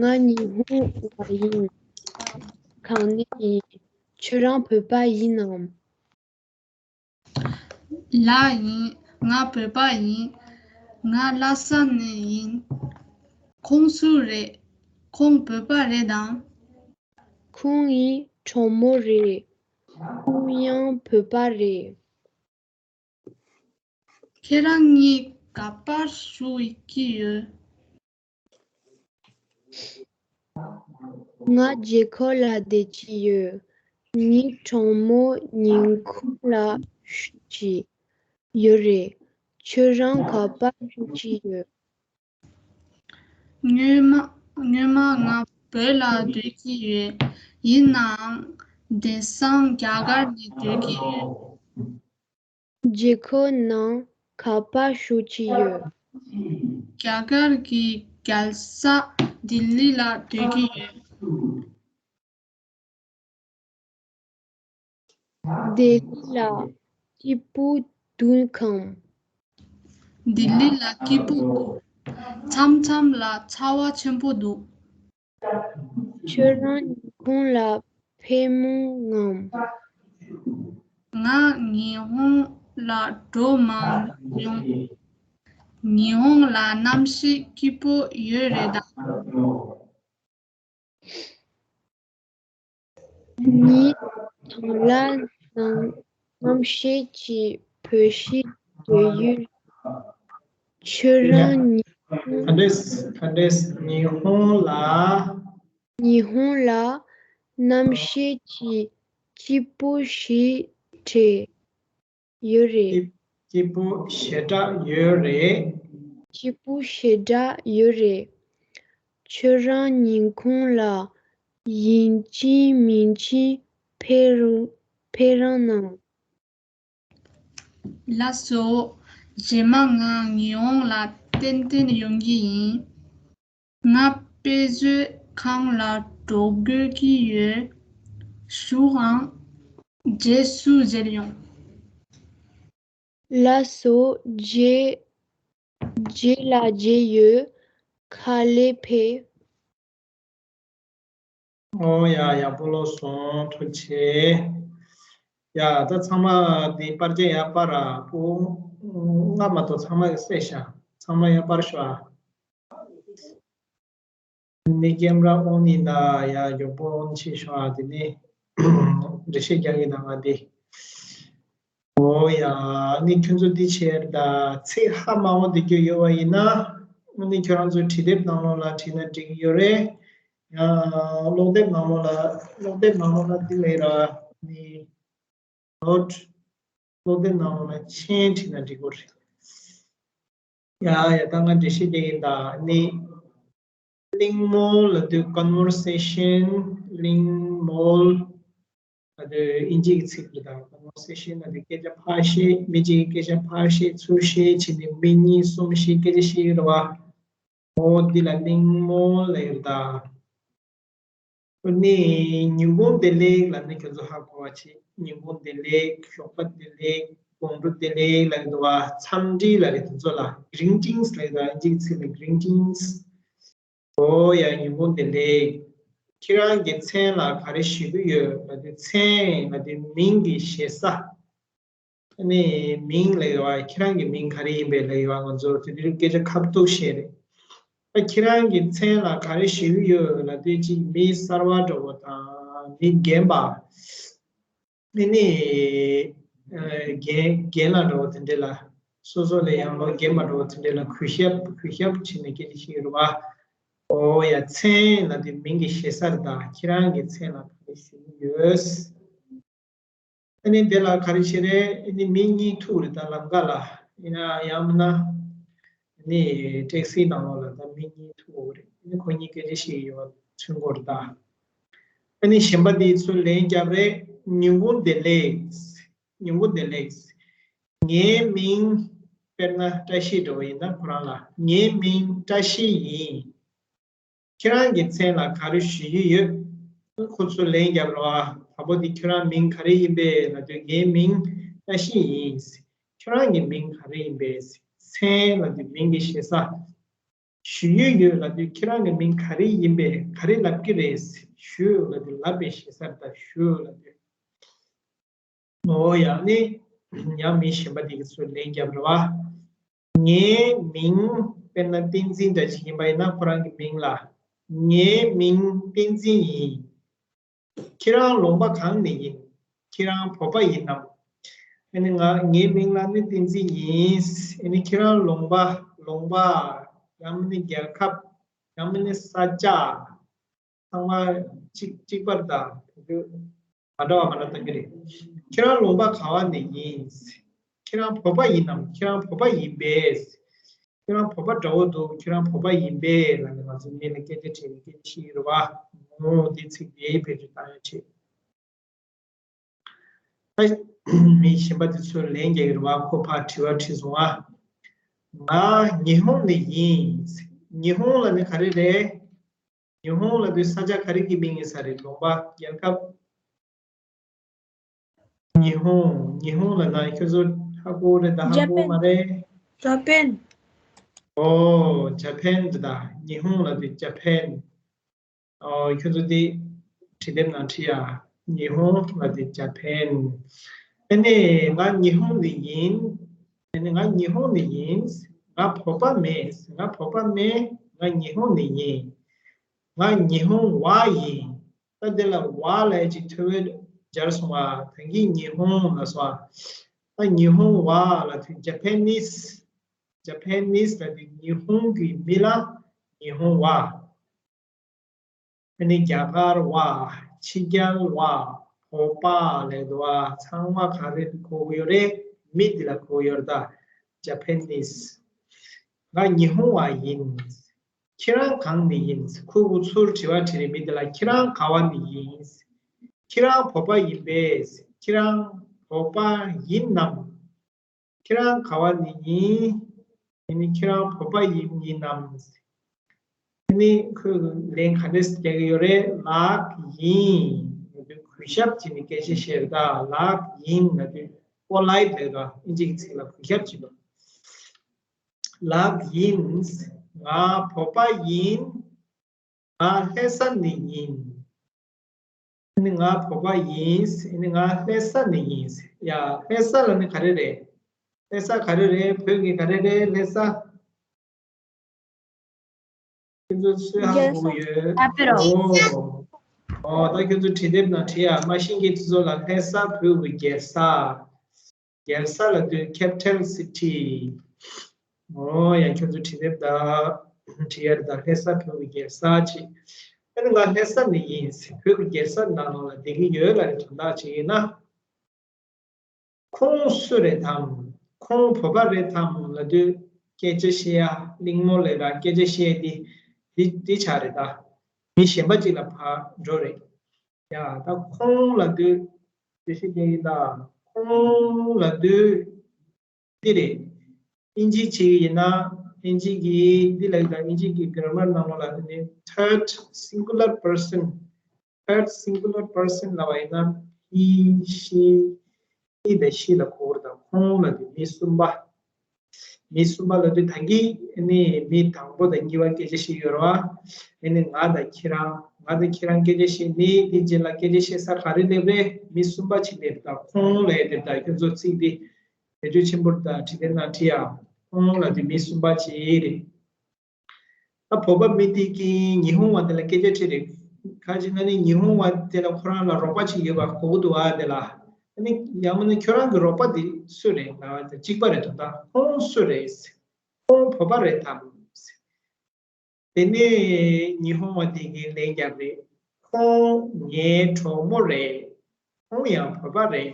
ང་ཉི་ཧོང་ལ་ཡིན། གང་ནས་ཡིན། ཁྱོད་རང་བོད་པ་ཡིན་ནམ། ལགས་ཡིན། ང་བོད་པ་ཡིན། ང་ལྷ་ས་ནས་ཡིན། ཁོང་སུ་རེད། ཁོང་བོད་པ་རེད་དམ། ཁོང་ངའི་གྲོགས་མོ་རེད། ཁོང་ཡང་བོད་པ་རེད། ཁྱེད་རང་གཉིས་ག་པར་བཞུགས་ཀྱི་ཡོད། ང་རྒྱལ་ཁབ་ལ་བསྡད་ཀྱི་ཡོད། ངའི་གྲོགས་མོ་ཉིན་གུང་ལ་བཞུགས་ཀྱི་ཡོད་རེད། ཁྱོད་རང་ག་པར་བཞུགས་ཀྱི་ཡོད། སྔོན་མ་སྔོན་མ་ང་བོད་ལ་སྡོད་ཀྱི་ཡོད། ཡིན་ནའང་དེང་སང་རྒྱ་གར་ནས་སྡོད་ཀྱི་ཡོད། རྒྱལ་ཁབ་ནང་ག་པར་བཞུགས་ཀྱི་ཡོད། རྒྱ་གར་གྱི་རྒྱལ་ས་ལྡི་ལི་ལ་སྡོད་ཀྱི་ཡོད། ལྡི་ལི་ལ་སྐྱིད་པོ་འདུག་གམ། ལྡི་ལི་ལ་སྐྱིད་པོ་འདུག་མཚམས་མཚམས་ལ་ཚ་བ་ཆེན་པོ་འདུག་ཁྱོད་རང་ཉི་ཧོང་ལ་ཕེབས་མྱོང་ངམ། ང་ཉི་ཧོང་ལ་འགྲོ་མ་མྱོང་། ཉི་ཧོང་ལ་གནམ་གཤིས་སྐྱིད་པོ་ཡོད་རེད་དམ། ངས་དང་བླངས་གནང་། གནམ་གཤིས་ཀྱི་བོད་གཞིས་སྡོད་ཡུལ། ཁྱོད་རང་ཉི་ག་འདྲས་ག་འདྲས། ཉི་ཧོང་ལ། ཉི་ཧོང་ལ་གནམ་གཤིས་ཀྱི་སྐྱིད་པོ་ཞེ་དྲག་ཡོད་རེད། སྐྱིད་སྐྱིད་པོ་ཞེ་དྲག་ཡོད་རེད། སྐྱིད་པོ་ཞེ་དྲག་ཡོད་རེད། ཁྱོད་རང་ཉིན་གུང་ལ་ཡིན་གཅིག་མིན་གཅིག་ཕེབས་རོགས་ཕེབས་རོགས་གནང་། ལགས་སོ། རྗེས་མ་ང་ཉི་ཧོང་ལ་ཏན་ཏན་ཡོང་གི་ཡིན། ང་དཔེ་མཛོད་ཁང་ལ་འགྲོ་དགོས་ཀྱི་ཡོད། ཞུའང་རྗེས་སུ་མཇལ་ཡོང་། ལགས་སོ། རྗེས་རྗེས་ལ་མཇལ་ཡོང་། ག་ལེར་ཕེབས། ཨོ་ཡ། ཡག་པོ་ཀློག་སོང་། ཐུགས་རྗེ་ཆེ། ཡ། ད་ཚང་མ་འདི་པར་རྒྱག་ཡར་སྤར་ར། པོ་ལྔ་མ་གཏོགས་ཚང་མ་གིས་བསད་ཤག་ཚང་མ་ཡར་སྤར་ཤོག་ཨ། ནི་ཀེམ་ར་ཨོན་ཡིན་ད། ཡ། མགྱོགས་པོ་ཨོན་བྱེད་ཤོག་ཨ། དེ་ནི་འགྲེལ་བཤད་རྒྱག་གི་ད་ང་འདི། ཨོ་ཡ། ནི་ཁྱོད་ཚོ་འདི་བྱས་ད་ཚིག་ཧ་མ་གོ་བསྡད་རྒྱུ་ཡོད་པ་ཡིན་ན། ནི་ཁྱོད་རང་ཚོ་བྲིས་དེབ་ནང་ལོགས་ལ་བྲིས་ན་འགྲིག་གི་ཡོད་རེད། ཡང་ཀློག་དེབ་ནང་ལོགས་ལ། ཀློག་དེབ་ནང་ལོགས་ལ་འདི་ལས་ར་ནི་ནོཊ། ཀློག་དེབ་ནང་ལོགས་ལ་མཆན་བྲིས་ན་འགྲིག་གི་རེད། ཡ་ཡ། ད་ང་འགྲེལ་བཤད་རྒྱག་གི་ཡིན་ད། ནི་གླེང་མོལ་ལབ་དུས་conversation། གླེང་མོལ་ལབ་དུས་དབྱིན་ཇིའི་ཚིག་རེད་ད། conversation ལབ་དུས་སྐད་ཆ་ཕར་བཤད། མི་གཅིག་གིས་སྐད་ཆ་ཕར་བཤད་ཚུར་བཤད་བྱས་ནས་མི་གཉིས་གསུམ་བཞི་སྐད་ཆ་བཤད་ཀྱི་རེད་བ། འོ་འདི་ལ་གླེང་མོལ་ལབ་ཡོད་ད། ཨ་ནི་ཉིན་གུང་བདེ་ལེགས་ལབ་ནི་ཁྱོད་ཚོ་ཧ་གོ་བ་བྱེད། ཉིན་གུང་བདེ་ལེགས། ཞོགས་པ་བདེ་ལེགས། དགོང་དྲོ་བདེ་ལེགས་ལབ་ཀྱི་འདུག་བ། འཚམས་འདྲི་ལབ་ཀྱི་དེ་ཚོ་ལ་greetings ལབ་ཀྱི་འདུག་དབྱིན་ཇིའི་ཚིག་ལ་greetings། ཨོ་ཡ། ཉིན་གུང་བདེ་ལེགས། ཁྱེད་རང་གི་མཚན་ལ་ག་རེ་ཞུ་གི་ཡོད་ལབ་དུས། མཚན་ལབ་དུས་མིང་གི་ཞེ་ས། ཨ་ནི་མིང་ལབ་ཡོད་པ། ཁྱེད་རང་གི་མིང་ག་རེ་ཡིན་པས་ལབ་ཡོད་པ། ང་ཚོ་དེ་དུས་སྐད་ཆ་ཁ་ཐུག་བཤད་རེད། ཨ། ཁྱེད་རང་གི་མཚན་ལ་ག་རེ་ཞུ་གི་ཡོད་ལབ་དུས། གཅིག་མི་གསར་བ་འདྲ་བོ་དང་། མི་རྒན་པ། ཨ་ནི་ཨ་རྒན་རྒན་ལགས་འདྲ་བོ་དེ་འདྲས་ལ། སོ་སོ་ལས་ཡང་ལོ་རྒན་པ་འདྲ་བོ་དེ་འདྲས་ལ་གུས་ཞབས་གུས་ཞབས་བྱས་ནས་སྐད་ཆ་བཤད་ཀྱི་རེད་བ། ཨོ་ཡ། མཚན་ལབ་དུས་མིང་གི་ཞེ་ས་རེད་ད། ཁྱེད་རང་གི་མཚན་ལ་ག་རེ་ཞུ་གི་ཡོད། ཨ་ནི་དེ་ལ་ག་རེ་བྱེད་རེད། ཨ་ནི་མི་གཉིས་ཐུག་རེད་ད་ལམ་ཁ་ལ། ཡིན་ན་ཡང་མིན་ན་ཨ་ནི་ཊེག་སི་ནང་ལོགས་ལ་ད་མི་གཉིས་ཐུག་ཡོད་རེད། ཨ་ནི་ཁོ་གཉིས་སྐད་ཆ་བཤད་ཀྱི་ཡོད་པ་མཚོན་གྱི་རེད་ད། ཨ་ནི་གཞན་པ་དེ་ཚོ་ལན་བརྒྱབ་རེད། ཉིན་གུང་བདེ་ལེགས། ཉིན་གུང་བདེ་ལེགས། ངའི་མིང་དཔེར་ན་བཀྲ་ཤིས་འདྲ་བོ་ཡིན་ན་ཁོ་རང་ལ། ངའི་མིང་བཀྲ་ཤིས་ཡིན། ཁྱེད་རང་གི་མཚན་ལ་ག་རེ་ཞུ་གི་ཡོད། ཁོ་ཚོ་ལན་བརྒྱབ་རོགས་ཨ། དང་པོ་དེ་ཁྱོད་རང་མིང་ག་རེ་ཡིན་པས་ལབ་དུས། ངའི་མིང་བཀྲ་ཤིས་ཡིན། ཁྱོད་རང་གི་མིང་ག་རེ་ཡིན་པས། མཚན་ལབ་དུས་མིང་གི་ཞེ་ས། ཞུ་ཡི་ཡོད་ལབ་དུས་ཁྱེད་རང་གི་མིང་ག་རེ་ཡིན་པས། ག་རེ་ལབ་ཀྱི་རེད། ཞུ་ལབ་དུས་ལབ་པའི་ཞེ་ས་རེད་ད། ཞུ་ལབ་དུས། ཨོ་ཡ། ནི་ཡང་མི་གཞན་པ་དེ་གིས་ཚུར་ལན་བརྒྱབ་རེད་བ། ངའི་མིང་དཔེར་ན་བསྟན་འཛིན་འདྲ་ཞིག་ཡིན་པ་ཡིན་ན། ཁོ་རང་གི་མིང་ལ། ངའི་མིང་བསྟན་འཛིན་ཡིན། ཁྱེད་རང་ལུང་པ་གང་ནས་ཡིན། ཁྱེད་རང་བོད་པ་ཡིན་ནམ། ཨ་ནི་ང་ངའི་མིང་ལ་ནི་བསྟན་འཛིན་ཡིན། ཨ་ནི་ཁྱེད་རང་ལུང་པ། ལུང་པ། ཡང་མིན་ན་རྒྱལ་ཁབ། ཡང་མིན་ན་ས་ཆ། ཚང་མ་གཅིག་གཅིག་པ་རེད་ད། དེ་དུས་མ་འདྲ་བ་མ་འདྲ་བཏང་གི་རེད། ཁྱེད་རང་ལུང་པ་ག་བ་ནས་ཡིན། ཁྱེད་རང་བོད་པ་ཡིན་ནམ། ཁྱེད་རང་བོད་པ་ཡིན་པས། ཁྱེད་རང་བོད་པ་འདྲ་བོ་འདུག་ཁྱེད་རང་བོད་པ་ཡིན་པས་ལབ་ནས་ང་ཚོ་མི་ལ་སྐད་ཆ་དྲིས་ནས་སྐད་ཆ་བཤད་ཀྱི་རེད་བ། ངོ་། འདི་ཚིག་འདི་བེད་སྤྱོད་བཏང་ཡ་བྱེད། ཨ། མི་གཞན་པ་དེ་ཚོས་ལན་རྒྱག་གི་རེད་བ། ཁོ་ཕར་དྲི་བ་དྲིས་སོང་ཨ། ང་ཉི་ཧོང་ནས་ཡིན། ཉི་ཧོང་ལབ་ནི་ག་རེ་རེད། ཉི་ཧོང་ལབ་དུས་ས་ཆ་ག་རེ་གི་མིང་ཡིན་ས་རེད། ལུང་པ། རྒྱལ་ཁབ། ཉི་ཧོང་། ཉི་ཧོང་ལབ་ན་ཁྱོད་ཚོ་ཧ་གོ་རེད་ད། ཧ་གོ་མ་རེད། ཇ་པན། ཨོ། ཇ་པན་རེད་ད། ཉི་ཧོང་ལབ་དུས་ཇ་པན། ཨོ། ཁྱོད་ཚོ་འདི་བྲིས་དེབ་ནང་བྲིས་ཡ། ཉི་ཧོང་ལབ་དུས་ཇ་པན། ཨ་ནི་ང་ཉི་ཧོང་ནས་ཡིན། ཨ་ནི་ང་ཉི་ཧོང་ནས་ཡིན། ང་བོད་པ་མིན། ང་བོད་པ་མིན། ང་ཉི་ཧོང་ནས་ཡིན། ང་ཉི་ཧོང་བ་ཡིན། ད་འདི་ལ་བ་ལབ་ཅིག་ཐོ་བས་སྦྱར་སོང་བ། ད་གིན་ཉི་ཧོང་ལབ་སོང་བ། ད་ཉི་ཧོང་བ་ལབ་དུས་ཇ་པ་ནིས། ཇ་པ་ནིས་ལབ་དུས་ཉི་ཧོང་གི་མི་ལ་ཉི་ཧོང་བ། ཨ་ནི་རྒྱ་གར་བ། ཕྱི་རྒྱལ་བ། བོད་པ་ལབ་འདུག་བ། ཚང་མ་ག་རེ་གོ་གི་ཡོད་རེད། མི་འདི་ལ་གོ་གི་ཡོད་རེད་ད། ཇ་པ་ནིས། ང་ཉི་ཧོང་བ་ཡིན། ཁྱེད་རང་གང་ནས་ཡིན། ཁོ་གིས་ཚུར་དྲི་བ་དྲིས་རེད་མི་དེ་ལ། ཁྱེད་རང་ག་བ་ནས་ཡིན། ཁྱེད་རང་བོད་པ་ཡིན་པས། ཁྱེད་རང་བོད་པ་ཡིན་ནམ། ཁྱེད་རང་ག་བ་ནས་ཡིན། ཡིན་ནི་ཁྱེད་རང་བོད་པ་ཡིན་ཡིན་ནམ། ཡིན་ནི་ཁོས་ལན་ག་འདྲས་རྒྱག་གི་ཡོད་རེད། ལགས་ཡིན། ང་ཚོས་གུས་ཞབས་བྱས་ནས་སྐད་ཆ་བཤད་རེད་ད། ལགས་ཡིན། ང་ཚོས་པོ་ལའིཊ་ལབ་ར། ཨིན་ཇིའི་ཚིག་ལ་གུས་ཞབས་བྱེད་པ། ལགས་ཡིན། ང་བོད་པ་ཡིན། ང་ལྷ་ས་ནས་ཡིན། ཨ་ནི་ང་བོད་པ་ཡིན། ཨ་ནི་ང་ལྷ་ས་ནས་ཡིན། ཡ། ལྷ་ས་ལ་ནི་ག་རེ་རེད། ལྷ་ས་ག་རེ་རེད། བོད་ཀྱི་ག་རེ་རེད། ལྷ་ས། ཁྱོད་ཚོ་སུས་ཧ་གོ་ཡོད། ཨོ། ཨོ། ད་ཁྱོད་ཚོ་བྲིས་དེབ་ནང་བྲིས་ཡ། མ་ཤེས་མཁན་དེ་ཚོ་ལ། ལྷ་ས་བོད་ཀྱི་རྒྱལ་ས། རྒྱལ་ས་ལབ་དུས་capital city། ཨོ་ཡ། ཁྱོད་ཚོ་བྲིས་དེབ་ད་བྲིས་ཡ་རེད་ད། ལྷ་ས་བོད་ཀྱི་རྒྱལ་ས་ཅིག་ཨ་ནི་ང་ལྷ་ས་ནས་ཡིན། བོད་ཀྱི་རྒྱལ་ས་ནང་ལ་བསྡད་ཀྱི་ཡོད་ལབ་རེད། དོན་དག་ཅིག་ཡིན་ན། ཁོང་སུ་རེད་དམ། ཁོང་བོད་པ་རེད་དམ་ལབ་དུས་སྐད་ཆ་བཤད་ཡ། གླེང་མོལ་ལབ་ཡ། སྐད་ཆ་བཤད་ཡ་དེ་དེ་དེ་ཆགས་རེད་ད། མི་གཞན་པ་ཅིག་ལ་ཕར་འགྲོ་རེད། ཡ། ད་ཁོང་ལབ་དུས་དེ་ཤེས་ཀྱི་ཡིན་ད། ཁོང་ལབ་དུས་འདི་རེད། ཨིན་ཇི་བྱེད་ཀྱི་ཡིན་ན། ཨིན་ཇི་གི་འདི་ལབ་ཡ་ད། ཨིན་ཇི་གི་grammar ནང་ལོགས་ལ་ནི་third singular person། Third singular person ལབ་པ་ཡིན་ན། he, she, he དང་she ལ་གོ་དགོས་རེད་ད། ཁོང་ལབ་དུས་མི་གསུམ་པ། མི་གསུམ་པ་ལབ་དུས་ད་གིན་ནི་མི་དང་པོ་དང་གཉིས་པ་སྐད་ཆ་བཤད་ཡོད་རེད་པ། ཨ་ནི་ང་དང་ཁྱེད་རང་། ང་དང་ཁྱེད་རང་སྐད་ཆ་བཤད་ནི། དེ་རྗེས་ལ་སྐད་ཆ་བཤད་ས་ག་རེ་སླེབས་རེད། མི་གསུམ་པ་ཅིག་སླེབས་རེད་ད། ཁོང་ལབ་ཡ་དེ་ད། ཁྱོད་ཚོ་ཚིག་འདི་བེད་སྤྱོད་ཆེན་པོ་རེད་ད། བྲིས་དེབ་ནང་བྲིས་ཡ། ཁོང་ལབ་དུས་མི་གསུམ་པ་ཅིག་རེད། ད་བོད་པ་མི་དེ་གིས་ཉི་ཧོང་བ་དེ་ལ་སྐད་ཆ་དྲིས་རེད། ག་ཅི་ན་ནི་ཉི་ཧོང་བ་དེ་ལ་ཁོ་རང་ལ་རོགས་པ་ཅིག་ཡོད་པ་གོ་གི་འདུག་བ། དེ་ལ་ཨ་ནི་ཡང་མིན་ན་ཁྱོད་རང་གི་རོགས་པ་དེ་སུ་རེད་ལབ་པ་དང་གཅིག་པ་རེད་དོ། ད་ཁོང་སུ་རེད། ཁོང་བོད་པ་རེད་དམ། དེ་ནས་ཉི་ཧོང་བ་དེ་གིས་ལན་རྒྱབ་རེད། ཁོང་ངའི་གྲོགས་མོ་རེད། ཁོང་ཡང་བོད་པ་རེད།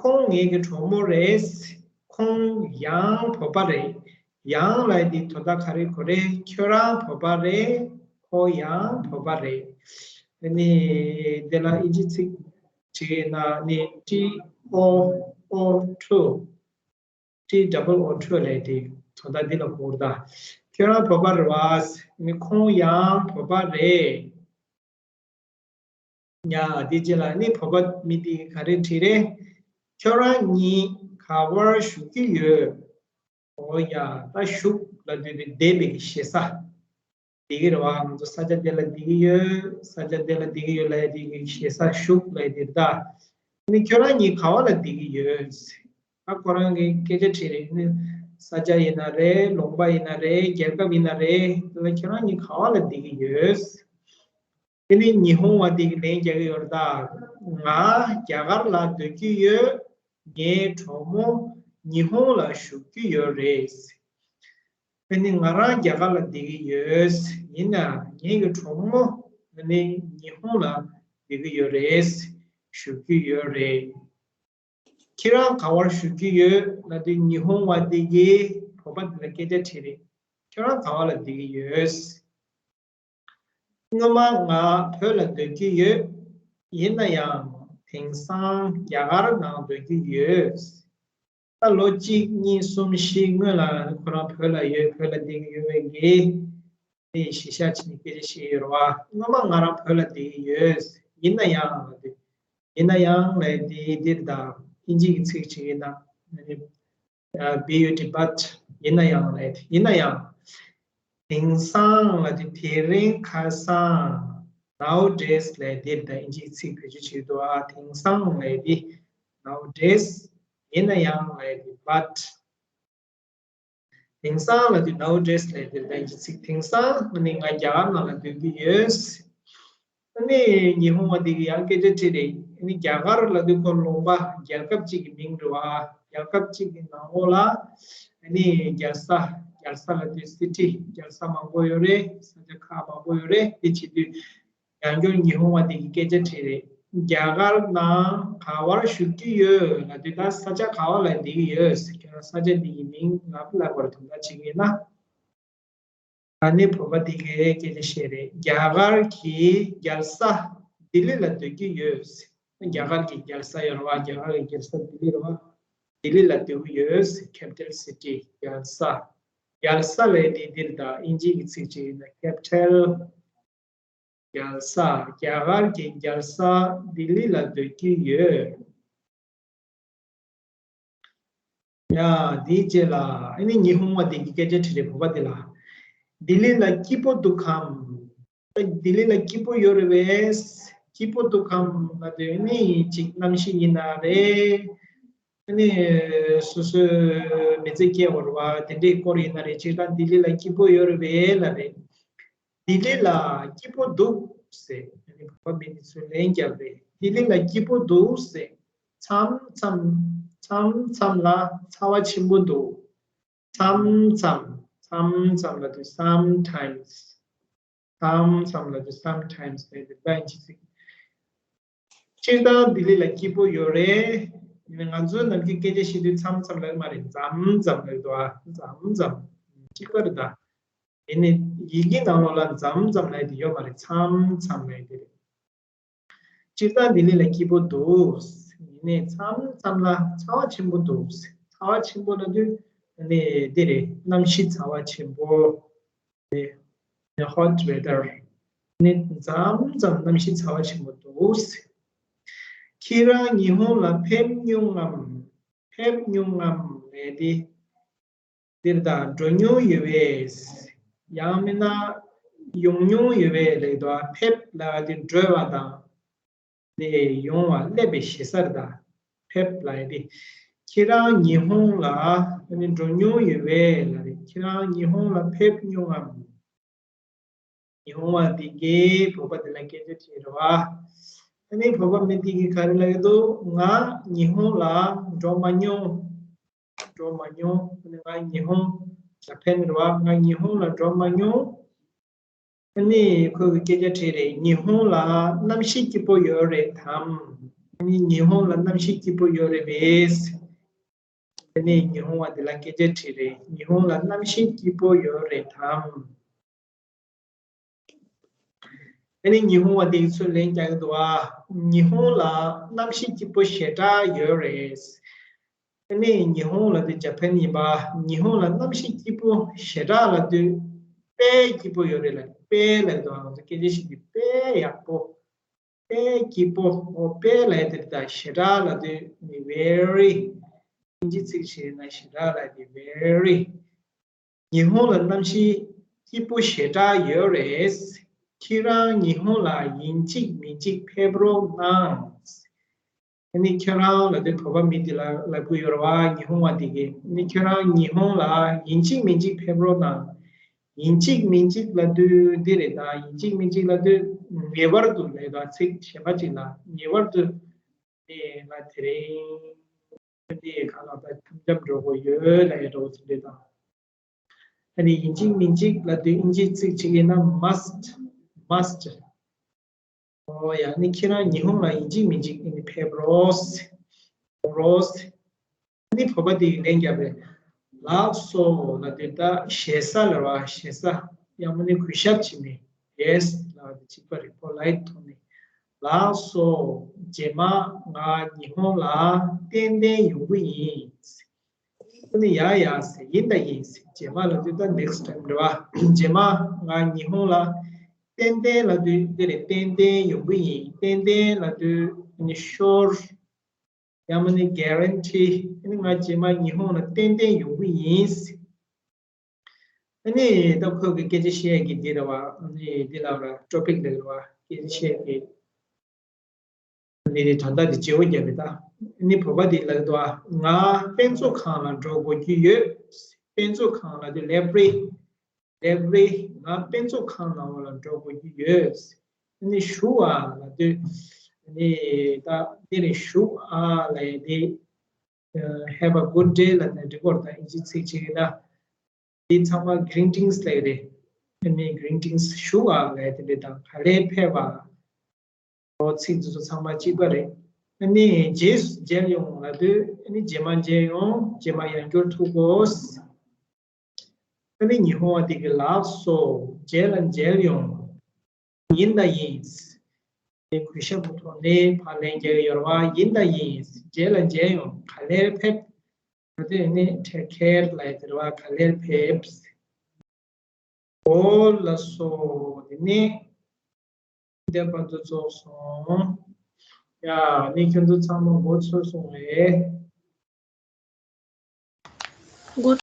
ཁོང་ངེད་ཀྱི་གྲོགས་མོ་རེད། ཁོང་ཡང་བོད་པ་རེད། ཡང་ལབ་ཡ་དེ་དོན་དག་ག་རེ་གོ་རེད། ཁྱོད་རང་བོད་པ་རེད། ཁོ་ཡང་བོད་པ་རེད། དེ་ནས་དེ་ལ་ཨིན་ཇི་ཚིག་བྲིས་ན་ནི་T O O two། T double O two ལབ་ཡ་དེ་དོན་དག་འདི་ལ་གོ་རེད་ད། ཁྱོད་རང་བོད་པ་རེད་པ། ནི་ཁོང་ཡང་བོད་པ་རེད། ཡ། དེ་རྗེས་ལ་ནི་བོད་པ་མི་དེ་ག་རེ་བྲིས་རེད། ཁྱོད་རང་གཉིས་ག་པར་བཞུགས་ཀྱི་ཡོད། ཨོ་ཡ། ད་བཞུགས་ལབ་དུས་དེ་བསྡད་པའི་གི་ཞེ་ས། བསྡད་ཀྱི་རེད་པ། ང་ཚོ་ས་ཆ་དེ་ལ་བསྡད་ཀྱི་ཡོད། ས་ཆ་དེ་ལ་བསྡད་ཀྱི་ཡོད་ལབ་ཡ་དེ་གི་ཞེ་ས་བཞུགས་ལབ་ཡ་དེ་རེད་ད། ནི་ཁྱོད་རང་གཉིས་ག་པ་ལ་བསྡད་ཀྱི་ཡོད། ད་ཁོ་རང་གིས་སྐད་ཆ་དྲིས་རེད། ནི་ས་ཆ་ཡིན་ན་རེད། ལུང་པ་ཡིན་ན་རེད། རྒྱལ་ཁབ་ཡིན་ན་རེད། དེ་ལ་ཁྱོད་རང་གཉིས་ག་པ་ལ་བསྡད་ཀྱི་ཡོད། དེ་ནས་ཉི་ཧོང་བ་དེ་གིས་ལན་རྒྱག་གི་ཡོད་རེད་ད། ང་རྒྱ་གར་ལ་སྡོད་ཀྱི་ཡོད། ངའི་གྲོགས་མོ་ཉི་ཧོང་ལ་བཞུགས་ཀྱི་ཡོད་རེད། དེ་ནི་ང་རང་རྒྱ་གར་ལ་བསྡད་ཀྱི་ཡོད། ཡིན་ནའང་ངེད་ཀྱི་གྲོགས་མོ་ནི་ཉི་ཧོང་ལ་བསྡད་ཀྱི་ཡོད་རེད། བཞུགས་ཀྱི་ཡོད་རེད། ཁྱེད་རང་ག་པར་བཞུགས་ཀྱི་ཡོད་ལབ་དུས་ཉི་ཧོང་བ་དེ་གིས་བོད་པ་དེ་ལ་སྐད་ཆ་དྲིས་རེད། ཁྱོད་རང་ག་པ་ལ་བསྡད་ཀྱི་ཡོད། སྔོན་མ་ང་བོད་ལ་སྡོད་ཀྱི་ཡོད། ཡིན་ན་ཡང་དེང་སང་རྒྱ་གར་ནང་སྡོད་ཀྱི་ཡོད། ད་ལོ་གཅིག་གཉིས་གསུམ་བཞི་སྔོན་ལ་ཁོ་རང་བོད་ལ་ཡོད། བོད་ལ་བསྡད་ཀྱི་ཡོད་པའི་གི་དེ་གཞི་བཞག་བྱས་ནས་སྐད་ཆ་བཤད་ཡོད་རེད་པ། སྔོན་མ་ང་རང་བོད་ལ་བསྡད་ཀྱི་ཡོད། ཡིན་ན་ཡང་ལབ་དུས། ཡིན་ན་ཡང་ལབ་དེ་འདིར་དང་ཨིན་ཇི་གི་ཚིག་ཅིག་ཡིན་ན། ཨ། B U T, but ཡིན་ན་ཡང་རེད། ཡིན་ན་ཡང་། དེང་སང་ལབ་དེ་དེ་རིང་ཁ་སང་། Nowadays ལབ་དེ་ད་ཨིན་ཇིའི་ཚིག་བེད་སྤྱོད་བྱེད་འདུག་ཨ། དེང་སང་ལབ་དེ་nowadays། ཡིན་ན་ཡང་ལབ་དེ་but། དེང་སང་ལབ་དེ་nowadays ལབ་དེ་ད་ཨིན་ཇིའི་ཚིག་དེང་སང་ནི་ང་རྒྱ་གར་ནང་ལ་སྡོད་ཀྱི་ཡོད། ཨ་ནི་ཉི་ཧོང་བ་དེ་གིས་ཡང་སྐད་ཆ་དྲིས་རེད། ཨ་ནི་རྒྱ་གར་ལབ་དུས་ཁོ་ལུང་པ་རྒྱལ་ཁབ་ཅིག་གི་མིང་རེད་པ། རྒྱལ་ཁབ་ཅིག་གི་ནང་ལོགས་ལ་ཨ་ནི་རྒྱལ་ས། རྒྱལ་ས་ལབ་དུས་སི་ཊི། རྒྱལ་ས་མང་པོ་ཡོད་རེད། ས་ཆ་ཁག་མང་པོ་ཡོད་རེད། དེ་བྱེད་དུས་ཡང་བསྐྱར་ཉི་ཧོང་བ་དེ་གིས་སྐད་ཆ་དྲིས་རེད། རྒྱ་གར་ནང་ག་པར་བཞུགས་ཀྱི་ཡོད་ལབ་དུས་ད་ས་ཆ་ག་པ་ལ་བསྡད་ཀྱི་ཡོད། ཁྱོད་རང་ས་ཆ་འདི་ཡི་མིང་ལབ་ལབ་པར་དོན་དག་བྱེད་ཀྱི་ཡིན་ན། ཨ་ནི་བོད་པ་དེ་གིས་སྐད་ཆ་བཤད་རེད། རྒྱ་གར་གྱི་རྒྱལ་ས་ལྡི་ལི་ལ་སྡོད་ཀྱི་ཡོད། རྒྱ་གར་གྱི་རྒྱལ་ས་ཡོད་རེད་པ། རྒྱ་གར་གྱི་རྒྱལ་ས་ལྡི་ལི་རེད་པ། ལྡི་ལི་ལ་སྡོད་ཀྱི་ཡོད། Capital city། རྒྱལ་ས། རྒྱལ་ས་ལབ་དེ་འདིར་དང་ཨིན་ཇི་གི་ཚིག་ཅིག་ཡིན་ན་capital། རྒྱལ་ས། རྒྱ་གར་གྱི་རྒྱལ་ས་ལྡི་ལི་ལ་སྡོད་ཀྱི་ཡོད། ཡ། དེའི་རྗེས་ལ་ཨ་ནི་ཉི་ཧོང་བ་དེ་གིས་སྐད་ཆ་དྲིས་རེད་བོད་པ་དེ་ལ། ལྡི་ལི་ལ་སྐྱིད་པོ་འདུག་གམ། ལྡི་ལི་ལ་སྐྱིད་པོ་ཡོད་རེད་པས། སྐྱིད་པོ་འདུག་གམ་ལབ་དུས་ནི་ཅིག་གནམ་གཤིས་ཡིན་ན་རེད། ཨ་ནི་སོ་སོའི་མི་ཚེ་སྐྱེལ་བ་རེད་བ། དེ་འདྲའི་སྐོར་ཡིན་ན་རེད། སྤྱིར་བཏང་ལྡི་ལི་ལ་སྐྱིད་པོ་ཡོད་རེད་པས་ལབ་རེད། ལྡི་ལི་ལ་སྐྱིད་པོ་འདུག་ཟེར། ཨ་ནི་བོད་པ་མི་དེ་ཚོས་ལན་བརྒྱབ་རེད། ལྡི་ལི་ལ་སྐྱིད་པོ་འདུག་ཟེར། མཚམས་མཚམས་མཚམས་མཚམས་ལ་ཚ་བ་ཆེན་པོ་འདུག་མཚམས་མཚམས། མཚམས་མཚམས་ལབ་དུས་sometimes། མཚམས་མཚམས་ལབ་དུས་sometimes ལབ་དུས་ད་ཡིན་གཅིག་ཚིག་སྤྱིར་བཏང་ལྡི་ལི་ལ་སྐྱིད་པོ་ཡོད་རེད། ཡིན་ནའི་ང་ཚོའི་ནམ་རྒྱུན་སྐད་ཆ་བཤད་དུས་མཚམས་མཚམས་ལབ་ཀྱི་མ་རེད། མཚམས་མཚམས་ལབ་ཀྱི་འདུག་ཨ། མཚམས་མཚམས། གཅིག་པ་རེད་ད། ཡིན་ནའི་ཡི་གེ་ནང་ལོགས་ལ་མཚམས་མཚམས་ལབ་ཡ་དེ་ཡོད་མ་རེད། མཚམས་མཚམས་ལབ་ཡ་དེ་རེད། སྤྱིར་བཏང་ལྡི་ལི་ལ་སྐྱིད་པོ་འདུག་ཡིན་ནའི་མཚམས་མཚམས་ལ་ཚ་བ་ཆེན་པོ་འདུག་ཚ་བ་ཆེན་པོ་ལབ་དུས་ནི་འདི་རེད། གནམ་གཤིས་ཚ་བ་ཆེན་པོ། ནི་hot weather ནི་མཚམས་མཚམས་གནམ་གཤིས་ཚ་བ་ཆེན་པོ་འདུག་ཁྱེད་རང་ཉི་ཧོང་ལ་ཕེབས་མྱོང་ངམ། ཕེབས་མྱོང་ངམ་ལབ་དེ། འདིར་དང་འགྲོ་མྱོང་ཡོད་པས། ཡང་མིན་ན་ཡོང་མྱོང་ཡོད་པས་ལབ་དུས་ཕེབས་ལབ་དེ་འགྲོ་བ་དང་། དེ་ཡོང་བ་སླེབས་པའི་ཞེ་ས་རེད་ད། ཕེབས་ལབ་ཡ་དེ། ཁྱེད་རང་ཉི་ཧོང་ལ་ཨ་ནི་འགྲོ་མྱོང་ཡོད་པས་ལབ་རེད། ཁྱེད་རང་ཉི་ཧོང་ལ་ཕེབས་མྱོང་ངམ། ཉི་ཧོང་བ་འདི་གིས་བོད་པ་འདི་ལ་སྐད་ཆ་དྲིས་རེད་བ། ཨ་ནི་བོད་པ་མི་འདི་གིས་ག་རེ་ལབ་ཀྱི་འདུག་ང་ཉི་ཧོང་ལ་འགྲོ་མ་མྱོང་། འགྲོ་མ་མྱོང་། ཨ་ནི་ང་ཉི་ཧོང་། ཇ་པན་རེད་བ། ང་ཉི་ཧོང་ལ་འགྲོ་མ་མྱོང་། ཨ་ནི་ཁོས་སྐད་ཆ་དྲིས་རེད། ཉི་ཧོང་ལ་གནམ་གཤིས་སྐྱིད་པོ་ཡོད་རེད་དམ། ཨ་ནི་ཉི་ཧོང་ལ་གནམ་གཤིས་སྐྱིད་པོ་ཡོད་རེད་པས། ཨ་ནི་ཉི་ཧོང་བ་འདི་ལ་སྐད་ཆ་དྲིས་རེད། ཉི་ཧོང་ལ་གནམ་གཤིས་སྐྱིད་པོ་ཡོད་རེད་དམ། ཨ་ནི་ཉི་ཧོང་བ་འདི་ཚོས་ལན་རྒྱག་གི་འདུག་བ། ཉི་ཧོང་ལ་གནམ་གཤིས་སྐྱིད་པོ་ཞེ་དྲག་ཡོད་རེད། ཨ་ནི་ཉི་ཧོང་ལབ་དུས་ཇ་པན་ཡིན་པ། ཉི་ཧོང་ལ་གནམ་གཤིས་སྐྱིད་པོ་ཞེ་དྲག་ལབ་དུས་དཔེ་སྐྱིད་པོ་ཡོད་རེད་ལ། དཔེ་ལབ་དུས་ང་ཚོ་སྐད་ཆ་བཤད་དུས་དཔེ་ཡག་པོ། དཔེ་སྐྱིད་པོ། འོ་དཔེ་ལབ་ཡ་དེ་ད་ཞེ་དྲག་ལབ་དུས་ནི་very། དབྱིན་ཇི་ཚིག་བྱས་ན་ཞེ་དྲག་ལབ་དེ་very། ཉི་ཧོང་ལ་གནམ་གཤིས་སྐྱིད་པོ་ཞེ་དྲག་ཡོད་རེད། ཁྱེད་རང་ཉི་ཧོང་ལ་ཡིན་གཅིག་མིན་གཅིག་ཕེབས་རོགས་གནང་། ཨ་ནི་ཁྱེད་རང་ལབ་དུས་བོད་པ་མི་དེ་ལ་ལབ་གི་ཡོད་རེད་བ། ཉི་ཧོང་བ་དེ་གིས། ཨ་ནི་ཁྱེད་རང་ཉི་ཧོང་ལ་ཡིན་གཅིག་མིན་གཅིག་ཕེབས་རོགས་གནང་། ཡིན་གཅིག་མིན་གཅིག་ལབ་དུས་འདི་རེད་ད། ཡིན་གཅིག་མིན་གཅིག་ལབ་དུས་ངེས་པར་དུ་ལབ་ཡ་ད། ཚིག་གཞན་པ་ཅིག་ལ་ངེས་པར་དུ་དེ་ང་དེ་རིང་དེ་ག་ལ་ད་འཐམ་འཁྱམ་འགྲོ་དགོས་ཡོད་ལབ་ཡ་འདྲ་བོ་ཅིག་རེད་ད། ཨ་ནི་ཡིན་གཅིག་མིན་གཅིག་ལབ་དུས་དབྱིན་ཇིའི་ཚིག་ཅིག་ཡིན་ན་must། must། ཨོ་ཡ། ཨ་ནི་ཁྱེད་རང་ཉི་ཧོང་ལ་ཡིན་གཅིག་མིན་གཅིག་ཨ་ནི་ཕེབས་རོགས། ཕེབས་རོགས། ཨ་ནི་བོད་པ་དེ་ཡིས་ལན་བརྒྱབ་པས། ལགས་སོ་ལབ་དུས་ད་ཞེ་ས་ལབ་པ། ཞེ་ས། ཡང་མིན་ན་གུས་ཞབས་བྱེད་མི། Yes ལབ་པ་དེ་གཅིག་པ་རེད། པོ་ལའིཊ་ཐོག་ནས། ལགས་སོ། རྗེས་མ་ང་ཉི་ཧོང་ལ་ཏན་ཏན་ཡོང་གི་ཡིན། ཨ་ནི་ཡ་ཡ་ཟེར། ཡིན་ད་ཡིན་ཟེར། རྗེས་མ་ལབ་དུས་ད་next time རེད་བ། རྗེས་མ་ང་ཉི་ཧོང་ལ་ཏན་ཏན་ལབ་དུས་འདི་རེད། ཏན་ཏན་ཡོང་གི་ཡིན། ཏན་ཏན་ལབ་དུས་ཨ་ནི་sure། ཡང་མིན་ན་guarantee། ཨ་ནི་ང་རྗེས་མ་ཉི་ཧོང་ལ་ཏན་ཏན་ཡོང་གི་ཡིན། ཨ་ནི་ད་ཁོས་ཀྱི་སྐད་ཆ་བཤད་ཀྱི་འདི་རེད་བ། ཨ་ནི་འདི་ལ་ར་topic ལབ་རེད་བ། སྐད་ཆ་བཤད་ཀྱི་འདི་རེད། ད་ལྟ་འདི་བརྗེ་བོ་བརྒྱབ་པའི་ད། ཨ་ནི་བོད་པ་འདི་ལབ་འདུག་བ། ང་དཔེ་མཛོད་ཁང་ལ་འགྲོ་དགོས་ཀྱི་ཡོད། དཔེ་མཛོད་ཁང་ལབ་དུས་library། library། ང་དཔེ་མཛོད་ཁང་ནང་ལ་འགྲོ་དགོས་ཀྱི་ཡོད། ཨ་ནི་ཞུ་བ་ལབ་དུས་ཨ་ནི་ད་འདི་རེད། ཞུ་བ་ལབ་ཡ་དེ། Have a good day ལབ་ན་འགྲིག་གི་རེད་ད། དབྱིན་ཇི་ཚིག་ཅིག་ཡིན་ན། འདི་ཚང་མ་greetings ལབ་ཀྱི་རེད། ཨ་ནི་greetings ཞུ་བ་ལབ་ཡ་དེ་འདྲ་དང་ག་ལེར་ཕེབས་པ། ཨོ་ཚིག་འདི་ཚོ་ཚང་མ་གཅིག་པ་རེད། ཨ་ནི་རྗེས་སུ་མཇལ་ཡོང་ལབ་དུས་ཨ་ནི་རྗེས་མ་མཇལ་ཡོང་། རྗེས་མ་ཡང་བསྐྱར་ཐུག་གོ། ཨ་ནི་ཉི་ཧོང་བ་དེ་གིས་ལགས་སོ། རྗེས་ལ་མཇལ་ཡོང་། ཡིན་ད་ཡིན། ཨ་ནི་གུས་ཞབས་ཀྱི་ཐོག་ནས་ཕར་ལན་རྒྱག་གི་ཡོད་རེད་བ། ཡིན་ད་ཡིན། རྗེས་ལ་མཇལ་ཡོང་། ག་ལེར་ཕེབས། ད་དེ་ནི་take care ལབ་ཡ་དེ་རེད་བ། ག་ལེར་ཕེབས། འོ་ལགས་སོ། དེ་ནི་འདི་བར་དུ་རྫོགས་སོང་། ཡ། ནི་ཁྱོད་ཚོ་ཚང་མ་མགོ་ཚོས་སོང་ངས། མགོ་